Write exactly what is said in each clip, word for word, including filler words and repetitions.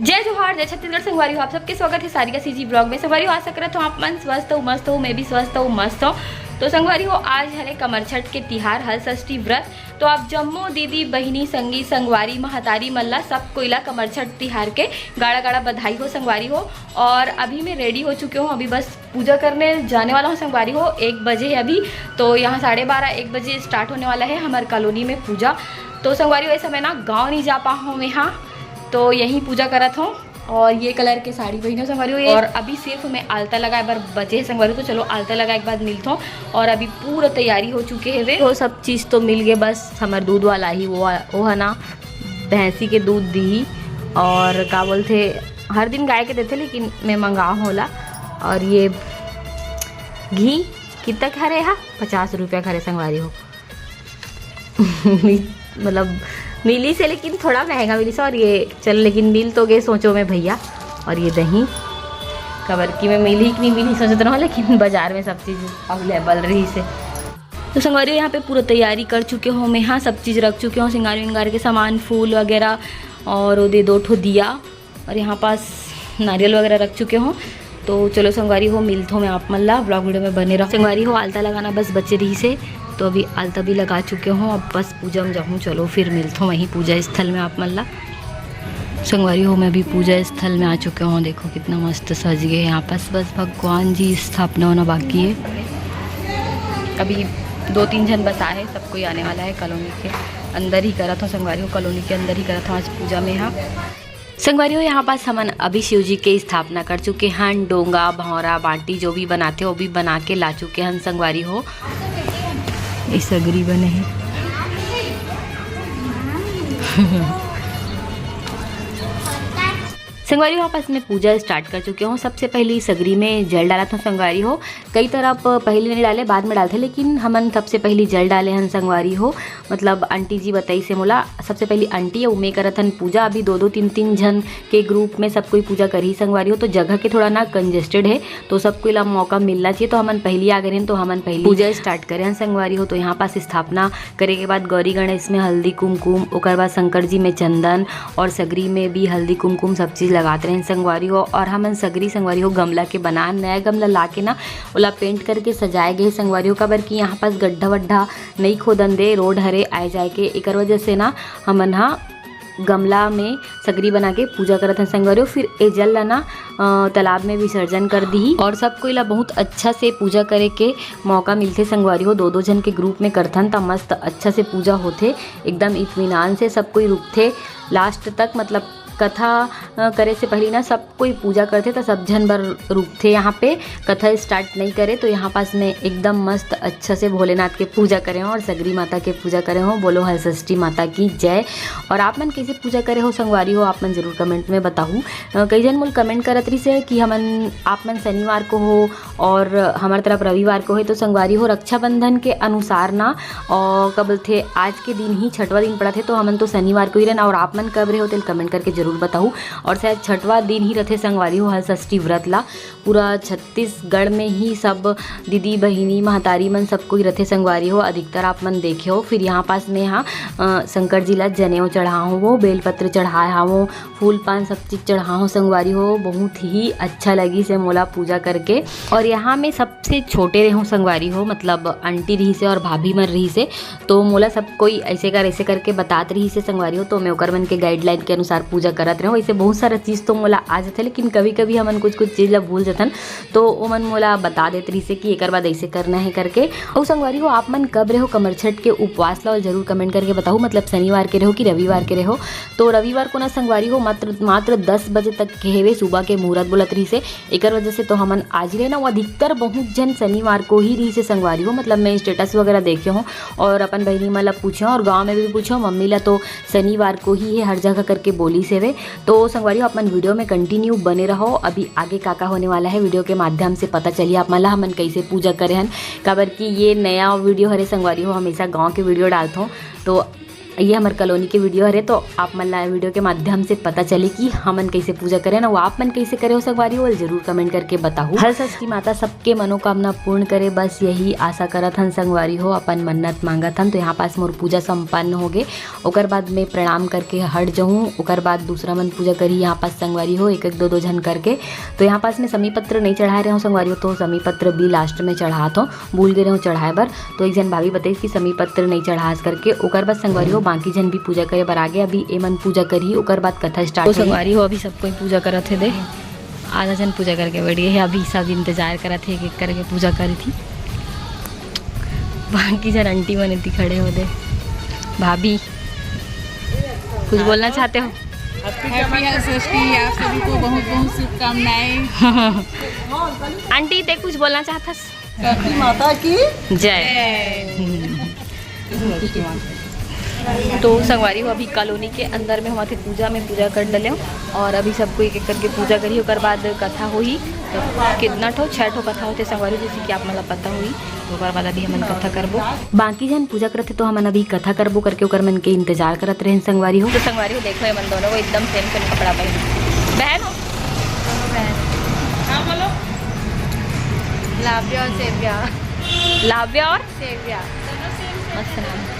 जय जोहार, जय छत्तीसगढ़ संगवारी हो, आप सबके स्वागत हे सारिका CG vlog में। संगवारी हो, आशा करत हों आप मन स्वस्थ हो, मस्त हो, मैं भी स्वस्थ हूँ, मस्त हूँ। तो संगवारी हो, आज हरे कमरछठ के तिहार, हल षष्ठी व्रत। तो आप जम्मो दीदी, बहिनी, संगी, संगवारी, महतारी मन ला, सब कोई ला कमरछठ तिहार के गाड़ा गाड़ा बधाई हो संगवारी हो। और अभी मैं ready हो चुके हूँ, अभी बस पूजा करने जाने वाला हूँ संगवारी हो। एक बजे है अभी, तो यहाँ साढ़े बारह, एक बजे start होने वाला है हमारे colony में पूजा। तो संगवारी हो, इस समय ना गाँव नहीं जा पा हूँ मैं, हाँ, तो यहीं पूजा करत हूँ। और ये colour के साड़ी पहिने हूँ संगवारी हो ये। और अभी सिर्फ मैं आलता लगाए बर बचे है संगवारी हो, तो चलो आलता लगाए के बाद मिलत हूँ। और अभी पूरा तैयारी हो चुके है वे, तो सब चीज तो मिल गए, बस हमार दूध वाला ही वो, वो है ना, भैंसी के दूध दी। और का बोलथे, हर दिन गाय के देथे, लेकिन मैं मंगा होला। और ये घी कितना के हरे हा? पचास रुपया के हरे संगवारी हो। मतलब मिलिस हे, लेकिन थोड़ा महंगा मिलिस हे। और ये चल, लेकिन मिल तो गए सोचो में भैया। और ये दही, काबर कि मैं मिलही कि नहीं मिलही सोचत रहूँ, लेकिन बाजार में सब चीज available रहिस हे। तो संगवारी हो, यहाँ पे पूरा तैयारी कर चुके हूँ मैं, हाँ, सब चीज रख चुके हूँ, सिंगार विंगार के सामान, फूल वगैरह, और वो दे दो ठो दिया, और यहाँ पास नारियल वगैरह रख चुके हूँ। तो चलो संगवारी हो, मिलत हूँ मैं आप मन ला, vlog video में बने रहो। संगवारी हो, आलता लगाना बस बचे रहिस हे, तो अभी आलता भी लगा चुके हूँ। अब बस पूजा में जाऊँ, चलो फिर मिलत हूँ वहीं पूजा स्थल में आप मन ला। संगवारी हो, मैं अभी पूजा स्थल में आ चुके हूँ। देखो कितना मस्त सज गए यहाँ पास, बस भगवान जी स्थापना होना बाकी है। अभी दो तीन झन बस आए हैं, सब कोई आने वाला है। Colony के अंदर ही करत हूँ संगवारी हो, colony के अंदर ही करत हूँ आज पूजा में, हाँ। संगवारी हो, यहाँ पास हमन अभी शिव जी के स्थापना कर चुके हन। डोंगा, भौंरा, बांटी जो भी बनाथे, वो भी बना के ला चुके हन संगवारी हो। ये सगरी बने हे। संगवारी हो, यहाँ पास मैं पूजा start कर चुके हूँ। सबसे पहली सगरी में जल डालत हूँ संगवारी हो। कई तरफ पहले नहीं डाले, बाद में डालथे, लेकिन हमन सबसे पहली जल डाले हन संगवारी हो। मतलब आंटी जी बताइस हे मोला, सबसे पहली आंटी हे, उमे करत हन पूजा। अभी दो दो तीन तीन झन के group में सब कोई पूजा करही संगवारी हो, तो जगह के थोड़ा ना congested है, तो सब कोई ला मौका मिलना चाहिए। तो हमन पहली आ गए हन, तो हमन पहली पूजा start करे हन संगवारी हो। तो यहाँ पास स्थापना करे के बाद गौरी गणेश में हल्दी कुमकुम, ओकर बाद शंकर जी में चंदन और सगरी में भी हल्दी कुमकुम सब चीज लगात रहे संगवारी हो। और हमन सगरी संगवारी हो गमला के बनान, नया गमला ला के ना ओला paint करके सजाए गए संगवारी हो, काबर कि यहाँ पास गड्ढा वड्ढा नहीं खोदन दे, road हरे आए जाए के, एकर वजह से ना हमन हा गमला में सगरी बना के पूजा करत हन संगवारी हो। फिर ए जल ला ना, अ, तालाब में विसर्जन कर दीही और सब कोई ला बहुत अच्छा से पूजा करे के मौका मिलथे संगवारी हो। दो दो झन के group में करथन त मस्त अच्छा से पूजा होथे, एकदम इत्मीनान से सब कोई रुकथे last तक। मतलब कथा, अ, करे से पहली ना सब कोई पूजा करथे त सब झन बर रुकथे। यहाँ पे कथा start नहीं करे तो यहाँ पास में एकदम मस्त अच्छा से भोलेनाथ के पूजा करे हों और सगरी माता के पूजा करे हों। बोलो हलषष्ठी माता की जय। और आप मन कैसे पूजा करे हो संगवारी हो, आप मन जरूर comment में बताहू। अ, कई झन मोल comment करत रहिस हे कि हमन, आप मन शनिवार को हो और हमर तरफ रविवार को है, तो संगवारी हो रक्षाबंधन के अनुसार ना, और का बोलथे, आज के दिन ही छठवा दिन पड़त हे, तो हमन तो शनिवार को ही रहना। और आप मन कब रहे हो तेल comment करके जरूर बताहू। और शायद छठवा दिन ही रथे संगवारी हो हलषष्ठी व्रत ला। पूरा छत्तीसगढ़ में ही सब दीदी, बहिनी, महतारी मन सब कोई रथे संगवारी हो, अधिकतर आप मन देखे हो। फिर यहाँ पास में हाँ, अ, शंकर जी ला जनेऊ चढ़ा हूँ, वो बेलपत्र चढ़ाए हूँ, फूल पान सब चीज चढ़ा हूँ संगवारी हो। बहुत ही अच्छा लगिस हे मोला पूजा करके। और यहाँ में सबसे छोटे रहे हूँ संगवारी हो, मतलब आंटी रहिस हे और भाभी मन रहिस हे, तो मोला सब कोई ऐसे कर, ऐसे करके बतात रहिस हे संगवारी हो, तो मैं ओकर मन के guideline के अनुसार पूजा करत रहे हूँ। ऐसे बहुत सारा चीज तो मोला आ जाथे, लेकिन कभी कभी हमन कुछ कुछ चीज ला भूल जाथन, तो ओमन मोला बता देत रहिस हे कि एकर बाद ऐसे करना है करके। अउ संगवारी हो, आप मन कब रहे हो कमरछठ के उपवास ला, और जरूर comment करके बताहू, मतलब शनिवार के रहे हो कि रविवार के रहे हो। तो रविवार को ना संगवारी हो, मात्र, मात्र दस बजे तक के हेवे सुबह के मुहूर्त बोलत रहिस हे, एकर वजह से तो हमन आज ही रहे ना। वो अधिकतर बहुत झन शनिवार को ही रहिस हे संगवारी हो, मतलब मैं status वगैरह देखे हूँ और अपन बहिनी मन ला पूछे हूँ और गाँव में भी पूछे हूँ, मम्मी ला तो शनिवार को ही है हर जगह करके बोलिस हेवे। तो संगवारी हो, अपन video में continue बने रहो, अभी आगे का का होने वाला है video के माध्यम से पता चलिए आप मन ला हमन कैसे पूजा करे हन, काबर कि ये नया video हरे संगवारी हो, हमेशा गाँव के video डालथों। तो ये हमर कॉलोनी के वीडियो हरे, तो आप मन ला वीडियो के माध्यम से पता चले कि हमन कैसे पूजा करेन, अउ आप मन कैसे करे हो संगवारी हो, जरूर कमेंट करके बताहू। हर षष्ठी माता सबके मनोकामना पूर्ण करे, बस यही आशा करत हन संगवारी हो, अपन मन्नत मांगत हन। तो यहाँ पास मोर पूजा संपन्न हो गे, ओकर बाद मैं प्रणाम करके हट जाहूँ, ओकर बाद दूसरा मन पूजा करही यहाँ पास संगवारी हो, एक एक दो दो झन करके। तो यहाँ पास मैं समी पत्र नहीं चढ़ाए रहे हूँ संगवारी हो, तो समी पत्र भी लास्ट में चढ़ात हूँ, भूल गे रहे हूँ चढ़ाए बर। तो एक झन भाभी बताइस कि समी पत्र नहीं चढ़ास करके, ओकर बाद संगवारी हो बाकी झन भी पूजा करे बर आगे। अभी एमन पूजा करही, ओकर बाद कथा स्टार्ट तो होही। संगवारी हो अभी सब कोई पूजा करत हे, दे आधा झन पूजा करके बैठ गए हे, अभी सब इंतजार करत हे, एक एक करके पूजा करत ही। बाकी झन आंटी मन इतनी खड़े हो दे। भाभी, कुछ बोलना चाहते हो? हैप्पी हर षष्ठी, आप सभी को बहुत बहुत शुभकामनाएं। आंटी, ते कुछ बोलना चाहत हस? षष्ठी माता की जय। तो संगवारी हो, अभी कॉलोनी के अंदर में हमन पूजा में पूजा कर डले हो, और अभी सबको एक एक करके पूजा करी, ओकर बाद कथा होही। तो कितना ठो, छह ठो कथा होते संगवारी, जैसे कि आप मन ला पता होही। तो ओकर बाद अभी हमन कथा करबो। बाकी झन पूजा करत हे, तो हमन अभी कथा करबो करके ओकर मन के इंतजार करत रहेन संगवारी हो। तो संगवारी हो, देखो, ये मन दोनों वो एकदम सेम सेम कपड़ा पहने। बहन हो? हाँ, बोलो। लाव्या और सेव्या। लाव्या और सेव्या। मस्त नाम।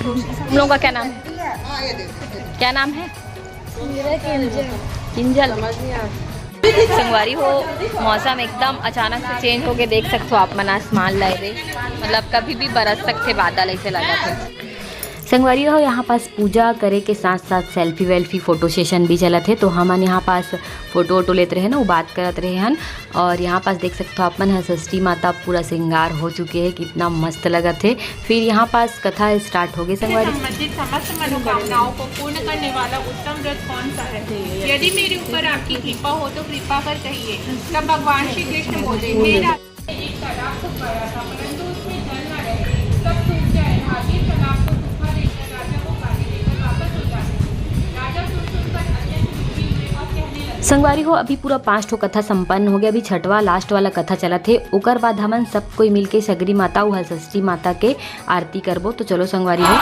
तुम लोगों का क्या नाम है? क्या नाम है? किंजल। संगवारी हो, मौसम एकदम अचानक से चेंज होके देख सकते हो आप मन, आसमान लहरे, मतलब कभी भी बरस सकते बादल, ऐसे लगा थे। संगवारी हो, यहाँ पास पूजा करे के साथ साथ सेल्फी वेल्फी फोटो सेशन भी चलत हे, तो हमन यहाँ पास फोटो वोटो लेत रहे ना, वो बात करत रहे हन। और यहाँ पास देख सकते हो आप मन, हर षष्ठी माता पूरा श्रृंगार हो चुके हैं, कितना मस्त लगत हे। फिर यहाँ पास कथा स्टार्ट हो गई संगवारी। संबंधित समस्त मनोकामनाओं को पूर्ण करने वाला उत्तम व्रत कौन सा है? यदि मेरे ऊपर आपकी कृपा हो तो कृपा कर कहिए। तब भगवान श्री कृष्ण बोले, "हे राजा, एक तालाब को गया था, परंतु उसमें जल न रहे, तब सूख जाए। हाथी तालाब को सूखा देखकर राजा को गाली देकर वापस हो जाते।" राजा सुन सुनकर अत्यंत दुखी हुए और कहने लगे। संगवारी हो, अभी पूरा पांच ठो कथा संपन्न हो गया, अभी छठवां लास्ट वाला कथा चलत हे। ओकर बाद हमन सब कोई मिलके सगरी माता अउ हर षष्ठी माता के आरती करबो। तो चलो संगवारी हो।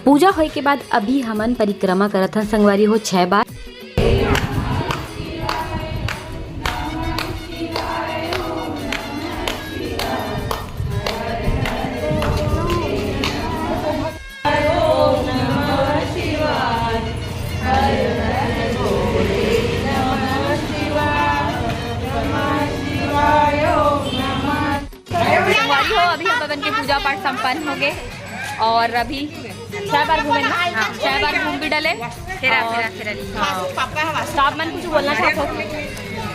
पूजा होय के बाद अभी हमन परिक्रमा करत हन संगवारी हो, छह बार। संगवारी हो, अभी हम अपन के पूजा पाठ संपन्न हो गए और अभी छह बार घूमे ना, हाँ, छह बार घूम भी डले। फेरा, और फेरा, फेरा ली। हाँ। तो आप मन कुछ बोलना चाहते हो?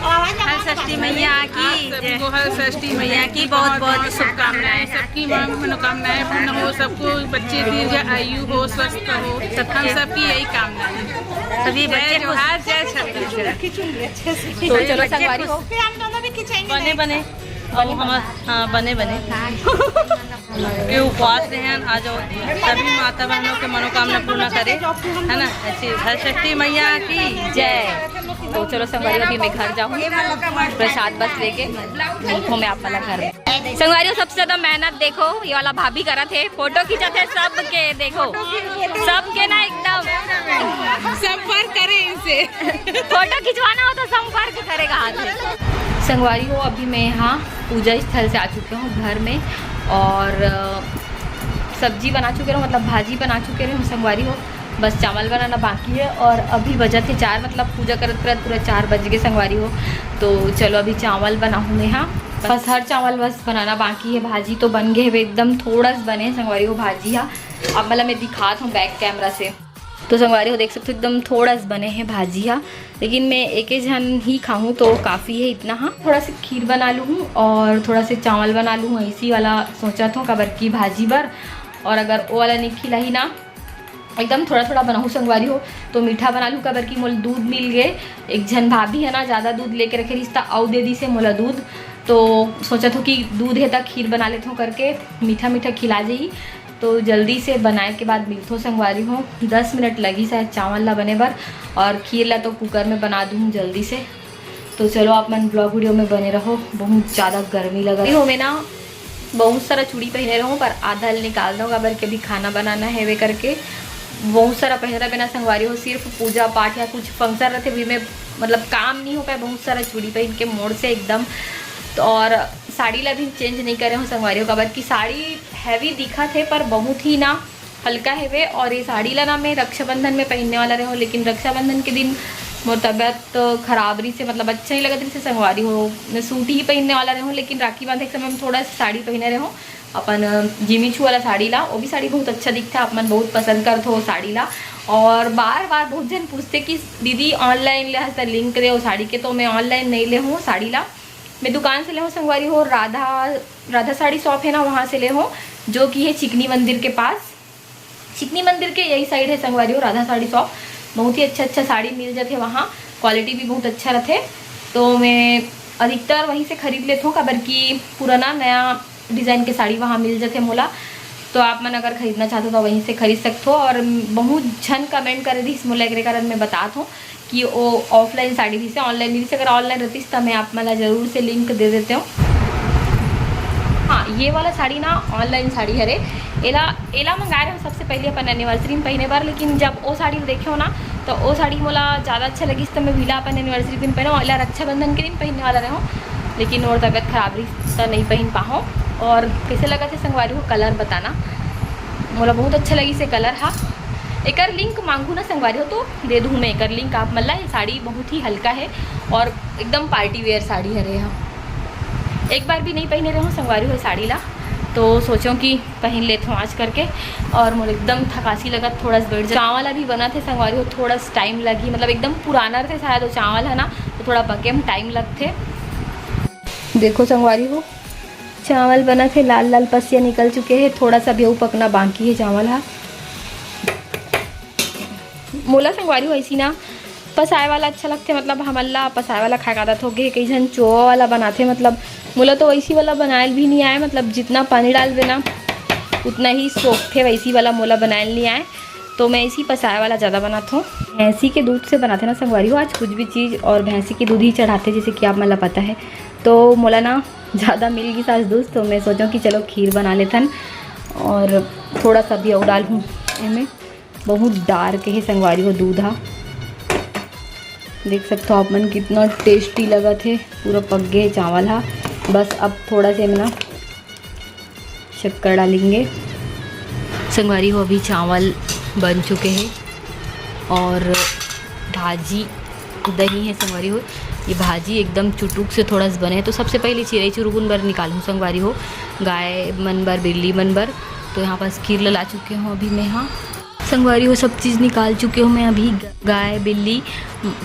हर षष्ठी मैया की आप सभी जय। को हर षष्ठी मैया की बहुत बहुत शुभकामनाएं। सबकी मांग मनोकामनाएं पूर्ण हो, सबको बच्चे दीर्घ आयु हो, स्वस्थ हो, हम सबकी यही कामना है। सभी जय बच्चे खुश। जोहार, जय छत्तीसगढ़। तो चलो संगवारी हो। फिर हम दोनों भी खिंचाएंगे बने, बने। और हम, हाँ, बने बने। ये उपवास रहन, आज सभी माता बहनों के मनोकामना पूर्ण करे, है ना? ऐसी हर शक्ति मैया की जय। तो चलो संगवारी, अभी मैं घर जाऊँ, प्रसाद बस लेके मिलथों मैं आप वाला घर में। संगवारी, सबसे ज्यादा मेहनत देखो, ये वाला भाभी करत हे, फोटो खींचत हे सबके, देखो सबके ना एकदम। संपर्क करें इनसे। फोटो खिंचवाना हो तो संपर्क करेगा हाथ में। संगवारी हो, अभी मैं यहाँ पूजा स्थल से आ चुके हूँ घर में और अ, सब्जी बना चुके रहूँ, मतलब भाजी बना चुके रहूँ संगवारी हो। बस चावल बनाना बाकी है और अभी बजत हे चार, मतलब पूजा करत करत पूरा चार बज गए संगवारी हो। तो चलो अभी चावल बनाहूँ मैं। हाँ, बस हर चावल बस बनाना बाकी है। भाजी तो बन गए हवे, एकदम थोड़ा सा बने संगवारी हो भाजी हा। अब मतलब मैं दिखात हूँ बैक कैमरा से। तो संगवारी हो देख सकते हो एकदम थोड़ा सा बने हैं भाजी हा, लेकिन मैं एक ही झन ही खाऊँ तो काफ़ी है इतना। हाँ, थोड़ा सा खीर बना लूँ और थोड़ा सा चावल बना लूँ, ऐसी वाला सोचा था काबर की भाजी बर। और अगर वो वाला नहीं खिलाही ना, एकदम थोड़ा थोड़ा बनाहूँ संगवारी हो, तो मीठा बना लूँ काबर की मोला दूध मिल गए। एक झन भाभी है ना, ज़्यादा दूध लेके रखे रहिस त अउ दे दिस हे मोला दूध, तो सोचत हो कि दूध है त खीर बना लेत हो करके मीठा मीठा खिला जाही। तो जल्दी से बनाए के बाद मिलथों संगवारी हो। दस मिनट लगी शायद चावल ला बने बर, और खीर ला तो कुकर में बना दूँ जल्दी से। तो चलो आप मन ब्लॉग वीडियो में बने रहो। बहुत ज़्यादा गर्मी लगा रही हो। मैं ना बहुत सारा चूड़ी पहने रहूँ, पर आधा ल निकाल दो काबर के अभी खाना बनाना है वे करके। बहुत सारा पहने रहे बिना संगवारी हो, सिर्फ पूजा पाठ या कुछ फंक्शन रहते भी मैं मतलब काम नहीं हो पाए। बहुत सारा चूड़ी पहन के मोड़ से एकदम। तो और साड़ी ला भी चेंज नहीं करे हूँ संगवारी हो, काबर की साड़ी हैवी दिखत है पर बहुत ही ना हल्का हेवे। और ये साड़ी ला ना मैं रक्षाबंधन में पहनने वाला रहूँ, लेकिन रक्षाबंधन के दिन मोर तबीयत खराब रही से, मतलब अच्छा नहीं लगत रही से संगवारी हो। मैं सूट ही पहनने वाला रहूँ, लेकिन राखी बांधे के समय में थोड़ा सा साड़ी पहने रहूँ अपन जिमी छू वाला साड़ी ला। वो भी साड़ी बहुत अच्छा दिखता है, आप मन बहुत पसंद करत हो साड़ी ला। और बार बार बहुत जन पूछते कि दीदी ऑनलाइन ले हस त लिंक दे साड़ी के, तो मैं ऑनलाइन नहीं ले हूँ साड़ी ला, मैं दुकान से ले हूँ संगवारी हो। राधा राधा साड़ी शॉप है ना, वहाँ से ले हूँ, जो कि है चिकनी मंदिर के पास। चिकनी मंदिर के यही साइड है संगवारी हो राधा साड़ी शॉप। बहुत ही अच्छा अच्छा साड़ी मिल जाते वहाँ, क्वालिटी भी बहुत अच्छा रहते। तो मैं अधिकतर वहीं से खरीद लेत हूँ, काबर की पुराना नया डिज़ाइन के साड़ी वहाँ मिल जाते मोला। तो आप मन अगर खरीदना चाहते हो तो वहीं से खरीद सकते हो। और बहुत झन कमेंट करे रहिस मोला, एकरे कारण मैं बतात हूँ कि वो ऑफलाइन साड़ी रहिस, ऑनलाइन नहीं रहिस। अगर ऑनलाइन रहतीस तो मैं आप मन ला जरूर से लिंक दे देते हूँ। हाँ, ये वाला साड़ी ना ऑनलाइन साड़ी हरे। एला एला मंगाए रहे सबसे पहले अपन एनिवर्सरी में पहने बर, लेकिन जब वो साड़ी देखे हो ना तो वो साड़ी मोला ज़्यादा अच्छा लगिस, तो मैं भी ला अपन एनिवर्सरी दिन पहने, एला रक्षाबंधन के दिन पहनने वाला रहे, लेकिन और तबीयत खराब रही तो नहीं पहन पाहो। और कैसे लगा थे संगवारी हो, कलर बताना, मोला बहुत अच्छा लगिस ये कलर हा। एकर लिंक मांगू ना संगवारी हो तो दे दूँ मैं एकर लिंक आप मन ला। ये साड़ी बहुत ही हल्का है और एकदम पार्टी वेयर साड़ी हरे हा। एक बार भी नहीं पहने रहूँ संगवारी हो साड़ी ला, तो सोचो कि पहन लेत हूँ आज करके। और मोर एकदम थकासी लगत, थोड़ा सा बैठ जा। चावल अभी बनत हे संगवारी हो, थोड़ा सा टाइम लगी, मतलब एकदम पुराना रहते शायद वो चावल है ना, तो थोड़ा पके में टाइम लगते। देखो संगवारी हो, चावल बनत हे, लाल लाल पसिया निकल चुके हैं, थोड़ा सा भी पकना बाकी है चावल हा। मोला संगवारी हो ऐसी ना पसाए वाला अच्छा लगथे, मतलब हमन ला पसाए वाला खाए का आदत होगे। कई झन चोवा वाला बनाथे, मतलब मोला तो वैसी वाला बनायल भी नहीं आए, मतलब जितना पानी डालबे ना उतना ही सोखथे, वैसी वाला मोला बनायल नहीं आए। तो मैं ऐसी पसाए वाला ज़्यादा बनात हूँ। भैंसी के दूध से बनाथे ना संगवारी हो आज कुछ भी चीज़, और भैंसी के दूध ही चढ़ाथे, जैसे कि आप मन ला पता है। तो मोला ना ज़्यादा मिल गई सास दूध, तो मैं सोचो कि चलो खीर बना लेथन और थोड़ा सा भी और डालूँ एमे। बहुत डार्क है संगवारी हो दूध हा। देख सकते हो आप मन कितना टेस्टी लगत है, पूरा पक गए चावल हा। बस अब थोड़ा से ना शक्कर डालेंगे। संगवारी हो अभी चावल बन चुके हैं और भाजी दही है संगवारी हो। ये भाजी एकदम चुटुक से थोड़ा सा बने, तो सबसे पहले चिरई चुरगुन बर निकालूँ संगवारी हो, गाय मन बर, बिल्ली मन बर। तो यहाँ पास खीर ला चुके हूँ अभी मैं। हाँ संगवारी हो, सब चीज़ निकाल चुके हूँ मैं अभी। गाय, बिल्ली,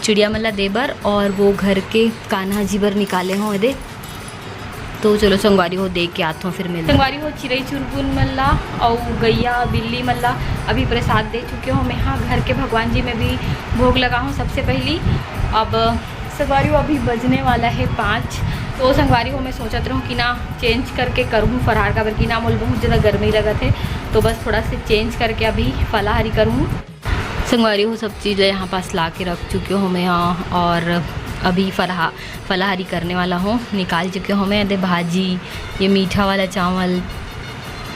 चिड़िया मन ला दे बर, और वो घर के कान्हा जी बर निकाले हूँ। दे तो चलो संगवारी हो, दे के आत हूँ, फिर मिलते। संगवारी हो, चिरई चुरगुन मन ला अउ गैया बिल्ली मन ला अभी प्रसाद दे चुके हूँ मैं। हाँ, घर के भगवान जी में भी भोग लगा हूँ सबसे पहली। अब संगवारी हो, अभी बजने वाला है पाँच, तो संगवारी हो, मैं सोचत रहूँ कि ना चेंज करके करूँ फरहार, काबर कि ना मोला बहुत ज़्यादा गर्मी लगत हे, तो बस थोड़ा से चेंज करके अभी फलाहारी करूँ। संगवारी हो, सब चीज़ यहाँ पास ला के रख चुके हो मैं यहाँ, और अभी फरहा फलाहारी करने वाला हूँ। निकाल चुके हो मैं, ये भाजी, ये मीठा वाला चावल,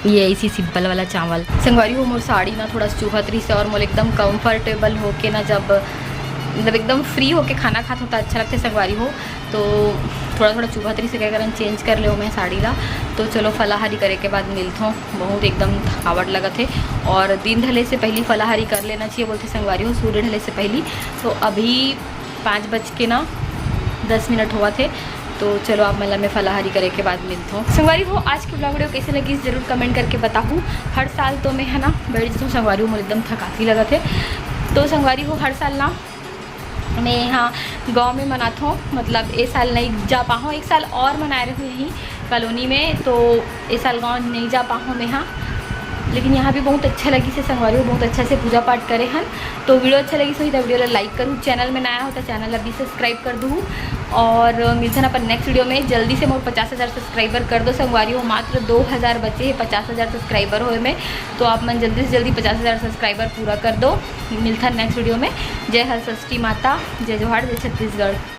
ये ऐसी सिंपल वाला चावल। संगवारी हो, मोर साड़ी ना थोड़ा चुभत रहिस हे, और मोला एकदम कंफर्टेबल होके ना, जब मतलब एकदम फ्री होके खाना खात होता अच्छा लगता है संगवारी हो। तो थोड़ा थोड़ा चुभत रहिस हे, का करन चेंज कर ले मैं साड़ी ला। तो चलो, फलाहारी करे के बाद मिलथों। बहुत एकदम थकावट लगत हे, और दिन ढले से पहली फलाहारी कर लेना चाहिए बोलथे संगवारी हो, सूर्य ढले से पहली। तो अभी पाँच बज के ना दस मिनट होवत हे। तो चलो, आप मन ला मैं फलाहारी करे के बाद मिलथों। संगवारी हो, आज के vlog video कैसे लगिस, जरूर comment करके बताहू। हर साल तो मैं, है ना, बैठ जाथों संगवारी हो, मोर एकदम थकासी लगत हे। तो संगवारी हो, हर साल ना मैं यहाँ गाँव में मनाथों, मतलब ए साल नहीं जा पाहूँ, एक साल और मनाए रहूँ यहीं कॉलोनी में, तो ए साल गाँव नहीं जा पाहूँ मैं यहाँ। लेकिन यहाँ भी बहुत अच्छा लगिस हे संगवारी हो, बहुत अच्छा से पूजा पाठ करे हन। तो video अच्छा लगिस होही तो video ला like करूँ, channel में नया हो तो channel ला भी subscribe कर दूँ, और मिलथन अपन next video में। जल्दी से मोर पचास हज़ार subscriber कर दो संगवारी हो, मात्र दो हज़ार बचे हे पचास हज़ार subscriber होए में। तो आप मन जल्दी से जल्दी पचास हज़ार subscriber पूरा कर दो। मिलथन next video में। जय हरषष्ठी माता, जय जोहार, जय छत्तीसगढ़।